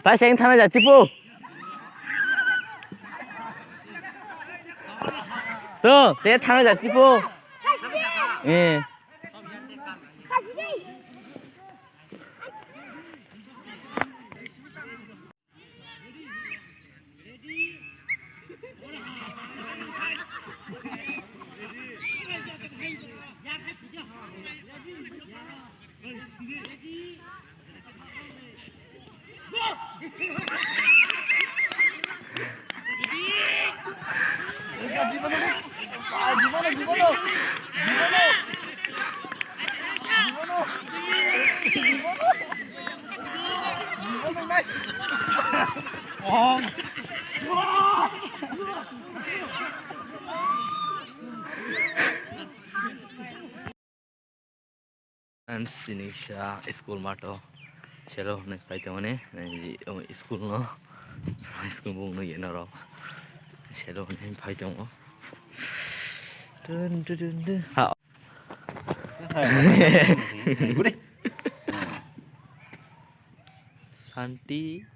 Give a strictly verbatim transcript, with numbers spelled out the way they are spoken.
Tai seng thana ja chipu. To, te thana ja chipu. Eh. Ang sini sa school mato selo hwnwi phai tongmani, nai school no, school bung no yeno rok selo hwnwi phai tongo. Dun, dun, dun, dun. Ha. Santi.